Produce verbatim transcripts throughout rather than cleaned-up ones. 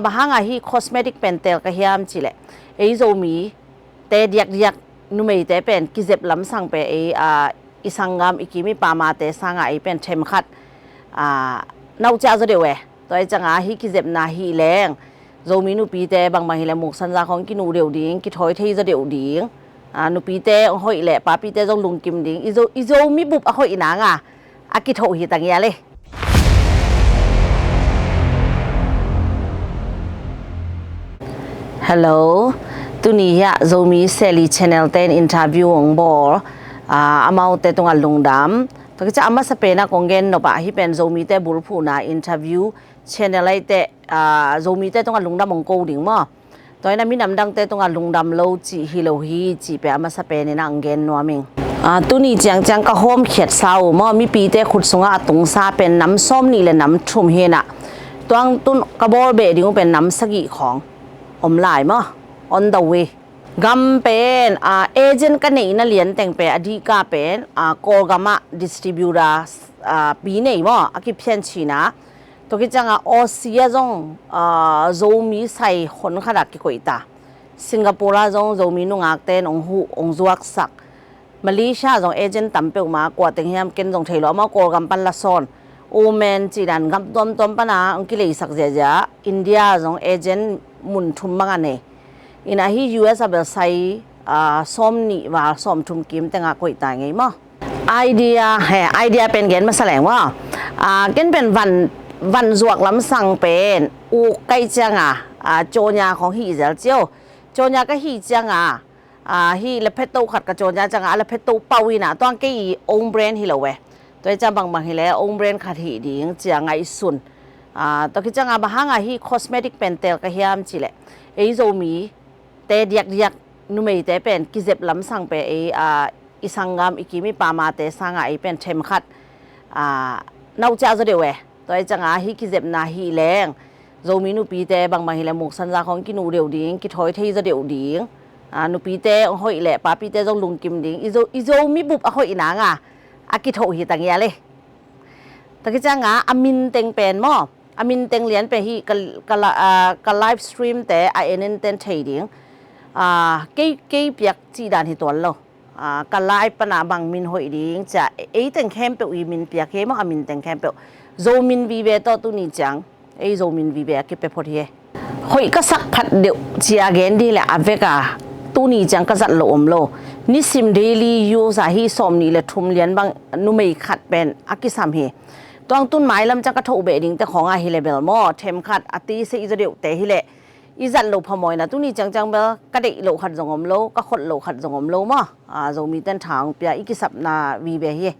Bang hanga hih cosmetic pen teel ka hiam cih leh, ei Zomite diakdiak numeite pen kizep lamsang pen ei, aa, i sanggam i kim i pamte sanga ei pen themkhat, aa, na uh ciah zaw deuh e. Tua ahih cianga hih kizepna hih leng Zomi nupite bangbang hileh muksan zah khawng kinuh deuh ding, kithawi thei zaw deuh ding. Aa, nupite hong hoih leh papite zong lungkim ding. I Zo, i Zomi bup a hoih nanga a kithoh hi ta ngial e. Hello. Tuni hiah Zomi Seli channel ten interview hong bawl. Aa, amaute tungah lungdam. Tua kici a masa pena kong gen nop ah hih pen Zomite bulphuhna interview channel ahih teh, aa, Zomite tungah lungdam hong ko ding maw? Tua hi-in a minam dangte tungah lungdam lo cih hi lo hi cih pen a masa penin a hong gen nuam ing. Aa, tuni ciangciang ka hawmkhiatsa uh maw, mipite khut sungah a tungsa pen nam sawm nih le nam thum hi-in a, tuang tun ka bawl beh ding uh pen nam sagih khawng om lai maw, on the way. Gam pen, aa, agent ka neihna lianteng pen a dihka pen, aa, Kawlgam ah distributor, aa, pi nei maw, a kiphian cihna. Tua kici cianga Aussie ah zong, aa, Zomi sai hon khat ah kikoih ta. Singapore ah zong Zomi nungakte in hong huh, hong zuaksak. Malaysia ah zong agent tam peuhmah, kua teng hiam ken zong thei lo, amau Kawlgam pan lasawn. Oman cih dan gam tuamtuam pana hong kileisak ziahziah. India ah zong agent mun thum bang a nei. In a hih U S ah bel sai, aa, sawm nih val sawm thum kim tengah koih ta ngei maw? Idea, he, idea pen gen masa leng maw? Aa, ken pen van, van zuak lamsang pen uk ka hih cianga, aa, cawnya khawng hih zel ci o. Cawnya ka hih cianga, aa, hih laphetto khat ka cawnya cianga, a laphetto pau in a, tuang kei i own brand hi lo e. Tua hi ciang bangbang hileh own brand khat hih ding ci-a ngaihsun. Aa, tua kici cianga bang hanga hih cosmetic pen teel ka hiam cih leh, ei Zomite diakdiak numeite pen kizep lamsang pen ei, aa, i sanggam i kim i pamte sanga ei pen themkhat, aa, na uh ciah zaw deuh e. Tua ahih cianga hih kizepna hih leng Zomi nupite bangbang hileh muksan zah khawng kinuh deuh ding, kithawi thei zaw deuh ding. Aa, nupite hong hoih leh papite zong lungkim ding. I Zo, i Zomi bup a hoih nanga a kithoh hi ta ngial e. Tua kici cianga a min teng pen maw, a min teng lian pen hih ka, ka, la, aa, ka live stream te a en en ten thei ding. Aa, kei, kei piak cih dan hi tuan lo. Aa, ka live pana bang min hoih ding ci-a, ei teng khempeuh i min piak hi maw, a min teng khempeuh. Zomin vive tawh tuni ciang ei Zomin vive a kipia phot hi e. Hoih ka sak phat deuh ci-a gen dih leh a vek a tuni ciang ka zat loh om lo. Nisim daily use ah hih sawm nih le thum lian bang numei khat pen a kisam hi. Tuang tun mailam ciang ka thoh beh dingte khawng ah hi leh bel maw, themkhat a ti sei zaw deuhte hi leh i zat loh phamawhna tuni ciangciang bel ka deih loh khat zong om lo, ka khot loh khat zong om lo maw. Aa, Zomite in tha hong pia i kisapna vive hi.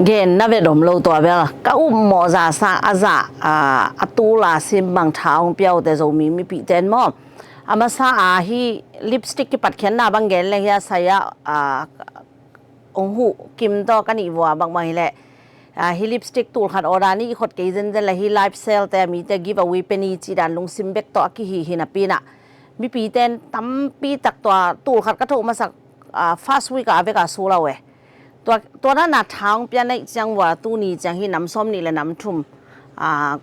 Gen na vet om lo tua bel. Ka upmawh zah sang a zah, aa, a tul a sim bang tha hong pia uhte Zomi mipihte in maw. A masa a hih lipstick kipatkhiatna bang gen leng hi a, sai ah, aa, hong huh kim tawh ka nih vua bangbang hileh, aa, hih lipstick tul khat order ni, i khot kei zenzen leh hih live sale te a mite give away pia ni cih dan lungsim bek tawh a kihi hi napi in a, mipite in tampi tak tua tul khat ka thoh masak, aa, first week ah a vek a su lo e. Tua, tua dan a tha hong pia na hih ciang vua tuni ciang hih nam sawm nih le nam thum, aa,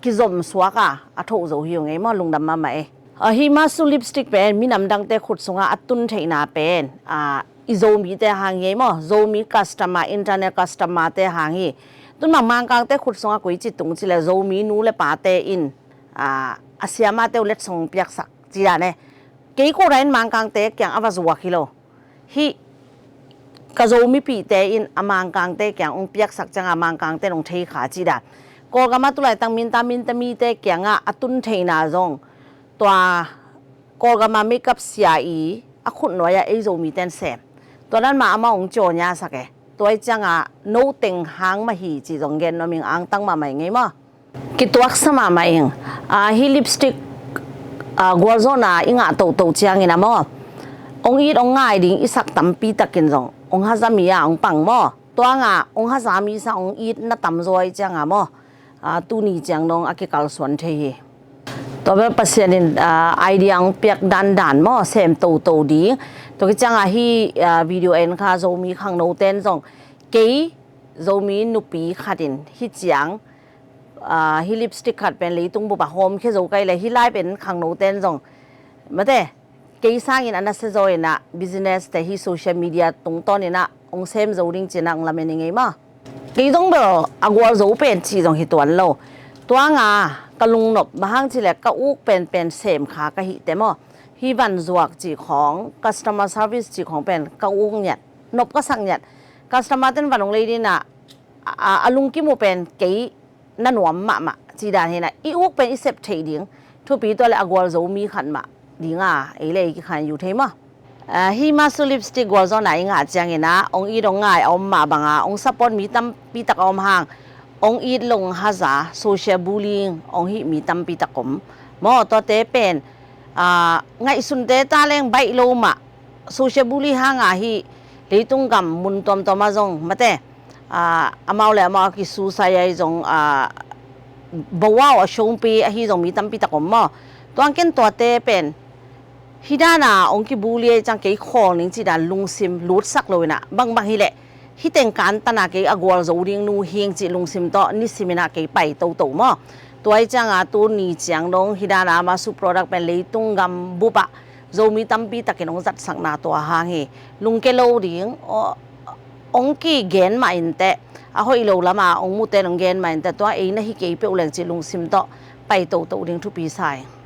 kizom suak a, a thoh zo hi ung ei maw, lungdam mahmah e. Aa, hih Masu lipstick pen minam dangte khut sungah a tun theihna pen, aa, i Zomite hang hi ei maw, Zomi customer, internal customer te hang hi. Tun mah Mangkangte khut sungah koici tung ci leh Zomi nu le pate in, aa, a siamate uh letsong piaksak ci dan e. Kei kodan in Mangkangte kiang a va zuak hi lo. Hih ka Zomipihte in a Mangkangte kiang hong piaksak cianga Mangkangte in hong thei kha cih dan. Kawlgam ah tulaitak minta minta mite kiangah a tun theihna zong tua Kawlgam ah makeup sia i a khutnuai ah ei Zomite in sem. Tua dan mah amah hong cawnya sak e. Tua ahih cianga no teng hang mah hi cih zong gen nuam ing, angtang mahmah ing ei maw. Kituaksa mahmah ing. Aa, hih lipstick, aa, gualzawhna i ngah tohtoh ciangin a maw, hong it hong ngai ding i sak tampi takin zong hong haza mi ah hong pang maw. Tua ngah hong haza mi sang hong it na tamzaw ahih cianga maw, aa, tuni ciang dong a kikalsuan thei hi. Tua bel Pasian in, aa, idea hong piak dandan maw, sem toto ding. Tua kici cianga hih, aa, video en kha Zomi khangnote in zong, kei Zomi nupi khat in hih ciang Hi lipstick khat pen leitung bup ah hawmkhia zo kei le, hi lai pen khangno ten zong mate, kei sangin a nasia zaw inah business te hi social media tungtawn inah hong sem zo ding cinah hong lamen i ngei maw. Kei zong bel a gualzo pen cih zong hi tuan lo. Tuanga ka lungnop mahang cileh ka uk penpen sem kha ka hih te maw. Hi van zuak cih khawng, customer service cih khawng pen ka uk ngiat, nop ka sak ngiat. Customer ten van hong lei dinah a, a lungkim uh pen kei na nuam mahmah cih dan hinah i uk pen i sep theih ding thupi tua le a gualzo mi khat mah dinga ei le ei kikhan yu thei maw. Hi Masu lipstick gualzawhna i ngah cianginah hong it hong ngai a om mah banga hong support mi tampi tak a om hang, hong it long haza social bullying hong hih mi tampi tak om maw. Tuate pen ngaihsunte ta leng baih lo mah, social bully hanga hi leitung gam mun tuamtuama zong mate, amau le amau a kisusai ai zong bawau a shongpi ahi zong mi tampi tak om maw. Tuang ken tuate pen hi dana hong kibully ai ciang kei khawl ning cih dan lungsim lutsak lo inah bangbang hileh hi teng kantana kei a gualzo ding nu hing cih lungsim tawh nisiminah kei pai toto maw. Tuai cianga tu ni ciang dong hi dana Masu product pen leitung gam bupah Zomi tampi takin hong zatsakna tua hang hi. Lungke lo ding, hong kigen mah inteh, a hoih lo lama hong muten hong gen mah inteh, tua ei na hi kei peuh leng cih lungsim tawh pai toto ding thupi sa hi.